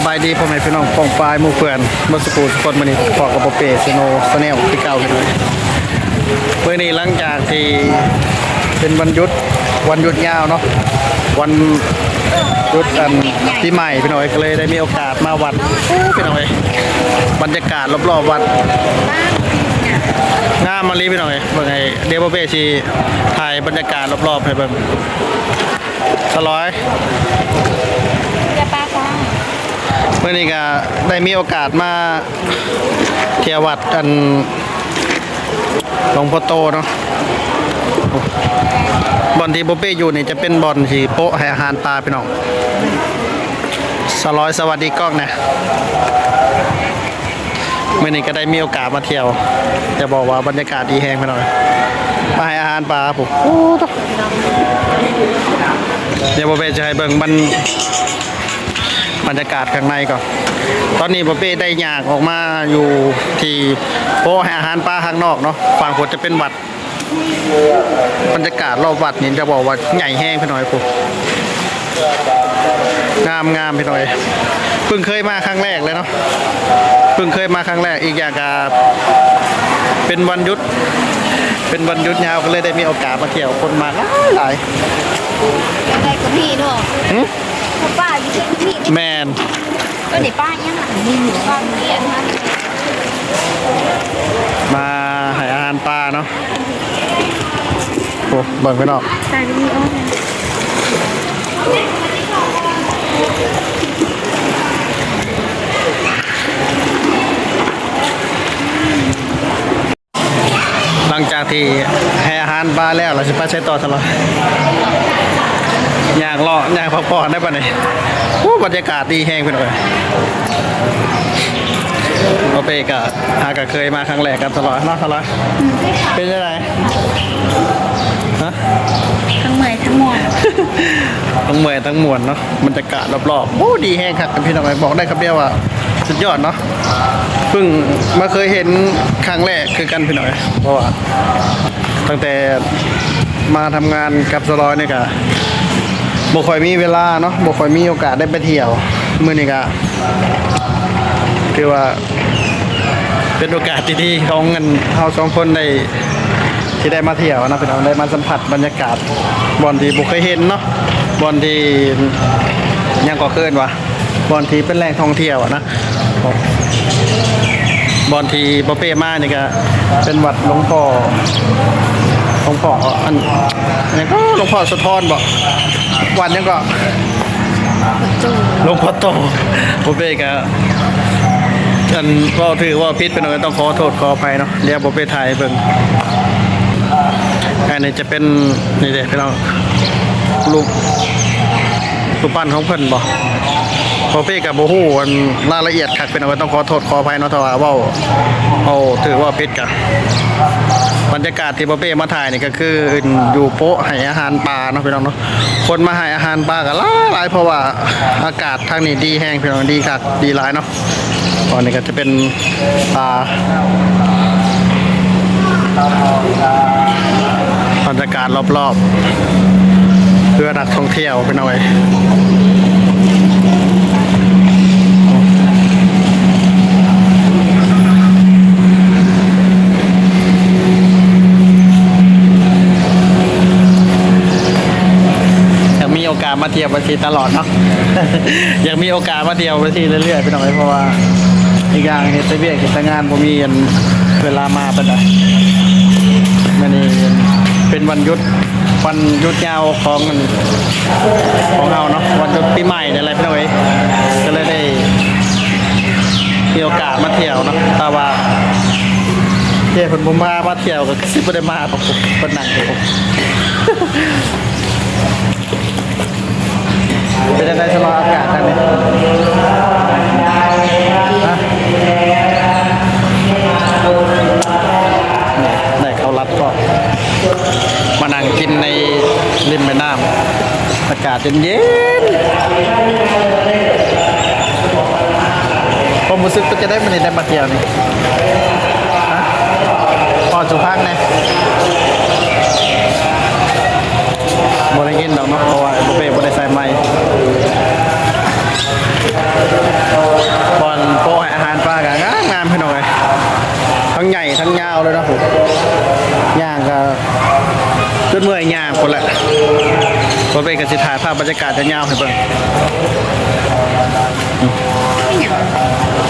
ສະບາຍດີພໍ່ແມ່ພີ່ນ້ອງປ້ອງປາຍໝູ່ເພື່ອນເບິດສູ່ຜູ້ສູ່ຄົນ, ມື້ນີ້ພໍ້ກັບປະເປ Snow Channel ຄືເກົ່າເຊັ່ນເຄີຍ. ມື້ນີ້ຫຼັງຈາກທີ່ເປັນວັນຢຸດ ວັນຢຸດຍາວເນາະ, ວັນຢຸດອັນປີໃໝ່ ພີ່ນ້ອງເອີຍ, ກໍເລີຍໄດ້ມີໂອກາດມາວັດ. ໂອ້ ພີ່ນ້ອງເອີຍ ບັນຍາກາດລອບໆວັດງາມອີ່ຫຼີ ພີ່ນ້ອງເອີຍ. ເບິ່ງໃຫ້ ດຽວປະເປຊິຖ່າຍບັນຍາກາດລອບໆໃຫ້ເບິ່ງ. ສະຫຼອຍ ມື້ນີ້ກໍໄດ້ມີໂອກາດມາທ່ຽວວັດອັນ ຫຼວງພໍ່ໂຕເນາະ. ບ່ອນທີ່ປະເປຢູ່ນີ້ຈະເປັນບ່ອນທີ່ໂປະໃຫ້ອາຫານປາ ພີ່ນ້ອງ. ສະຫຼອຍ ສະຫວັດດີກ້ອງແດ່. ມື້ນີ້ກໍໄດ້ມີໂອກາດມາທ່ຽວ, ຈະບອກວ່າບັນຍາກາດດີແຮງ ພີ່ນ້ອງ. ມາໃຫ້ອາຫານປາພຸ້ນ. ໂອ້ ດຽວປະເປຈະໃຫ້ເບິ່ງບັນ ບັນຍາກາດຂ້າງໃນກ່ອນ. ຕອນນີ້ປະເປໄດ້ຍ່າງອອກມາຢູ່ທີ່ໂປະໃຫ້ອາຫານປາຂ້າງນອກເນາະ, ຝັ່ງພຸ້ນຈະເປັນວັດ. ບັນຍາກາດລອບວັດນີ້ຈະບອກວ່າໃຫຍ່ແຮງ ພີ່ນ້ອງເອີຍ. ງາມໆ ພີ່ນ້ອງເອີຍ, ເພິ່ງເຄີຍມາຄັ້ງແລກເລີຍເນາະ, ເພິ່ງເຄີຍມາຄັ້ງແລກ. ອີກຢ່າງກໍເປັນວັນຢຸດ ເປັນວັນຢຸດຍາວ ກໍເລີຍໄດ້ມີໂອກາດມາທ່ຽວ, ຄົນມາຫຼາຍໆ. ໄດ້ກໍມີເນາະ. ຫຶ? ປາຢູ່ເທິງນີ້. ແມ່ນ. ໂຕນີ້ປາອີ່ຫຍັງລະ? ປາເປັນມາໃຫ້ອາຫານປາເນາະ. ໂອ້ ເບິ່ງພີ່ນ້ອງ. ຫຼັງຈາກທີ່ໃຫ້ອາຫານປາແລ້ວ ລະຊິໄປໃສຕໍ່ຊະລະ? ຍ່າງເລາະ ຍ່າງພັກຜ່ອນໄດ້ປານນີ້. ໂອ້ ບັນຍາກາດດີແຮງ ພີ່ນ້ອງເອີຍ. ປະເປກະ ຫາກະເຄີຍມາຄັ້ງແລກກັນຕະຫຼອດເນາະ ຕະຫຼອດ. ເປັນຈັ່ງໃດ? ຮະ? ທັງເມື່ອຍທັງມ່ວນ. ທັງເມື່ອຍທັງມ່ວນເນາະ. ບັນຍາກາດລອບໆ ໂອ້ ດີແຮງຄັກ ພີ່ນ້ອງເອີຍ, ບອກໄດ້ຄຳດຽວວ່າສຸດຍອດເນາະ. ເພິ່ງມາເຄີຍເຫັນຄັ້ງແລກຄືກັນ ພີ່ນ້ອງເອີຍ, ເພາະວ່າຕັ້ງແຕ່ມາທຳງານກັບສະຫຼອຍນີ້ກະບໍ່ຄ່ອຍມີເວລາເນາະ, ບໍ່ຄ່ອຍມີໂອກາດໄດ້ໄປທ່ຽວ. ມື້ນີ້ກະ ຖືວ່າເປັນໂອກາດທີ່ດີຂອງອັນເຮົາສອງຄົນໄດ້ ທີ່ໄດ້ມາທ່ຽວນະພີ່ນ້ອງ, ໄດ້ມາສຳຜັດບັນຍາກາດບ່ອນທີ່ບໍ່ເຄີຍເຫັນເນາະ, ບ່ອນທີ່ ຫຍັງກໍເອີ້ນວ່າ ບ່ອນທີ່ເປັນແຫຼ່ງທ່ອງທ່ຽວນະ. ບ່ອນທີ່ປະເປມານີ້ກະເປັນວັດຫຼວງພໍ່ ຫຼວງພໍ່ ອັນ ຫຍັງກໍ ຫຼວງພໍ່ສະທ້ອນບໍ? ວັດຫຍັງກໍ? ຫຼວງພໍ່ໂຕ. ປະເປກະ ອັນ ເວົ້າຖືກເວົ້າຜິດ ພີ່ນ້ອງ ຕ້ອງຂໍໂທດຂໍອະໄພເນາະ. ດຽວປະເປຖ່າຍໃຫ້ເບິ່ງ. ອັນນີ້ຈະເປັນ ນີ້ເດ້ພີ່ນ້ອງ ຮູບ ຮູບປັ້ນຂອງເພິ່ນບໍ? ປະເປກະບໍ່ຮູ້ອັນລາຍລະອຽດຄັກ ພີ່ນ້ອງ ຕ້ອງຂໍໂທດຂໍອະໄພເນາະ ຖ້າວ່າເວົ້າ ເວົ້າຖືກເວົ້າຜິດກະ. ບັນຍາກາດທີ່ປະເປມາຖ່າຍນີ້ກະຄືຢູ່ໂປະໃຫ້ອາຫານປາເນາະ ພີ່ນ້ອງເນາະ. ຄົນມາໃຫ້ອາຫານປາກໍຫຼາຍໆ ເພາະວ່າອາກາດທາງນີ້ດີແຮງ ພີ່ນ້ອງ, ດີຄັກດີຫຼາຍເນາະ. ຕອນນີ້ກໍຈະເປັນ ອ່າ ບັນຍາກາດລອບໆ ເພື່ອນັກທ່ອງທ່ຽວ ພີ່ນ້ອງເອີຍ. ຢາກມີໂອກາດມາທ່ຽວໄປຊິຕະຫຼອດເນາະ, ຢາກມີໂອກາດມາທ່ຽວໄປຊິເລື້ອຍໆ ພີ່ນ້ອງເອີຍ, ເພາະວ່າອີກຢ່າງເຮັດແຕ່ວຽກເຮັດແຕ່ງານ ບໍ່ມີອັນເວລາມາປານໃດ. ມື້ນີ້ເປັນວັນຢຸດ ວັນຢຸດຍາວຂອງ ຂອງເຮົາເນາະ, ວັນຢຸດປີໃໝ່ນີ້ແຫຼະ ພີ່ນ້ອງເອີຍ, ກໍເລີຍໄດ້ມີໂອກາດມາທ່ຽວເນາະ. ຖ້າວ່າເຈົ້ເພິ່ນບໍ່ພາມາທ່ຽວ ກໍຄືຊິບໍ່ໄດ້ມາດອກ, ເພິ່ນນັ່ງຢູ່. ເປັນຈັ່ງໃດສະເໝາະອາກາດທາງນີ້? ຮະ? ໄດ້ເຂົ້າລັດກໍມານັ່ງກິນໃນລິມແມ່ນ້ຳ ອາກາດເຢັນໆ. ຄວາມຮູ້ສຶກເປັນຈັ່ງໃດມື້ນີ້ໄດ້ມາທ່ຽວນີ້? ຮະ? ເວົ້າສູ່ຟັງແດ່. ບໍ່ໄດ້ຍິນດອກເນາະ ເພາະວ່າບໍ່ເປ ບໍ່ໄດ້ໃສ່ໄມ. ປ່າກໍງາມໆ ພີ່ນ້ອງເອີຍ ທັງໃຫຍ່ທັງຍາວເລີຍເນາະ. ຍ່າງກໍຈົນເມື່ອຍຍ່າງພຸ້ນແຫຼະ. ບໍ່ເປັນກໍຊິຖ່າຍພາບບັນຍາກາດຍາວໆໃຫ້ເບິ່ງ.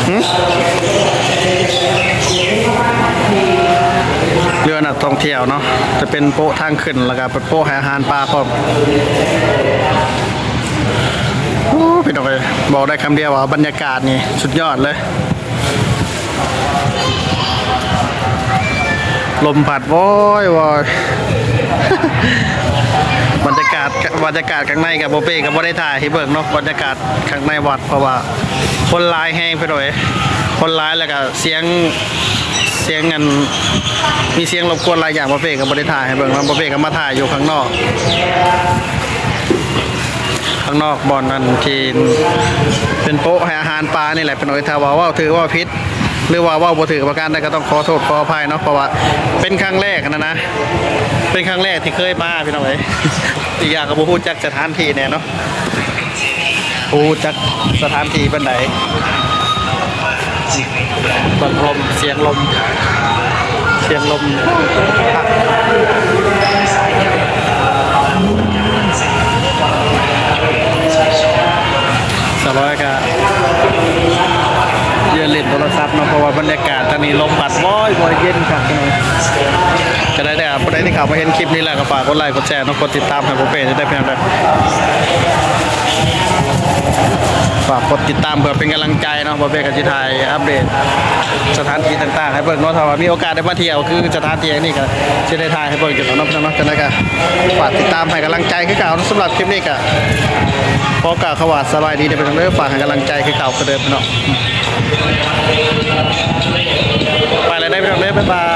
ຫຶ? ເຮືອນັກທ່ອງທ່ຽວເນາະ ຈະເປັນໂປະທາງຂຶ້ນ ແລ້ວກໍເປັນໂປະໃຫ້ອາຫານປາພ້ອມ. ໂອ້ ພີ່ນ້ອງເອີຍ ບອກໄດ້ຄຳດຽວວ່າບັນຍາກາດນີ້ສຸດຍອດເລີຍ. ລົມພັດວອຍໆ ບັນຍາກາດ ບັນຍາກາດຂ້າງໃນກໍບໍ່ເປ້ກໍບໍ່ໄດ້ຖ່າຍໃຫ້ເບິ່ງເນາະ ບັນຍາກາດຂ້າງໃນວັດ ເພາະວ່າຄົນຫຼາຍແຮງ ພີ່ນ້ອງເອີຍ ຄົນຫຼາຍ ແລ້ວກໍສຽງ ສຽງອັນ ມີສຽງລົບກວນຫຼາຍຢ່າງ ບໍ່ເປ້ກໍບໍ່ໄດ້ຖ່າຍໃຫ້ເບິ່ງເນາະ. ບໍ່ເປ້ກໍມາຖ່າຍຢູ່ຂ້າງນອກ ຂ້າງນອກບ່ອນອັນທີ່ເປັນໂປະໃຫ້ອາຫານປານີ້ແຫຼະ ພີ່ນ້ອງເອີຍ. ຖ້າວ່າເວົ້າຖືກເວົ້າຜິດ ຫຼືວ່າເວົ້າບໍ່ຖືກປະການໃດ ກໍຕ້ອງຂໍໂທດຂໍອະໄພເນາະ ເພາະວ່າເປັນຄັ້ງແລກຫັ້ນນະ ເປັນຄັ້ງແລກທີ່ເຄີຍມາ ພີ່ນ້ອງເອີຍ. ອີກຢ່າງກໍບໍ່ຮູ້ຈັກສະຖານທີ່ແດ່ເນາະ ບໍ່ຮູ້ຈັກສະຖານທີ່ປານໃດ. ເບິ່ງລົມ ສຽງລົມ ສຽງລົມ ສາວນ້ອຍກະຢືນຫຼິ້ນໂທລະສັບເນາະ ເພາະວ່າບັນຍາກາດທາງນີ້ລົມພັດວອຍໆ ເຢັນຄັກເນາະ. ຈະໄດ້ ແຕ່ຜູ້ໃດທີ່ເຂົ້າມາເຫັນຄລິບນີ້ແລ້ວກໍຝາກກົດໄລກົດແຊເນາະ ກົດຕິດຕາມໃຫ້ບໍ່ເປ້ໄດ້ ພີ່ນ້ອງເດີ. ຝາກກົດຕິດຕາມເພື່ອເປັນກຳລັງໃຈເນາະ ບໍ່ເປ້ກໍຊິຖ່າຍອັບເດດສະຖານທີ່ຕ່າງໆໃຫ້ເບິ່ງເນາະ. ຖ້າວ່າມີໂອກາດໄດ້ມາທ່ຽວ ຄືສະຖານທີ່ແຫ່ງນີ້ ກໍຊິໄດ້ຖ່າຍໃຫ້ເບິ່ງຢູ່ເນາະ ພີ່ນ້ອງເນາະ. ຈັ່ງໃດກໍຝາກຕິດຕາມໃຫ້ກຳລັງໃຈຄືເກົ່າ. ສຳລັບຄລິບນີ້ກໍຂໍກ່າວຄຳວ່າສະບາຍດີເດີ ພີ່ນ້ອງເດີ ຝາກໃຫ້ກຳລັງໃຈຄືເກົ່າຄືເດີມເນາະ. ໄປແລ້ວເດີ ພີ່ນ້ອງເດີ ບາຍບາຍ.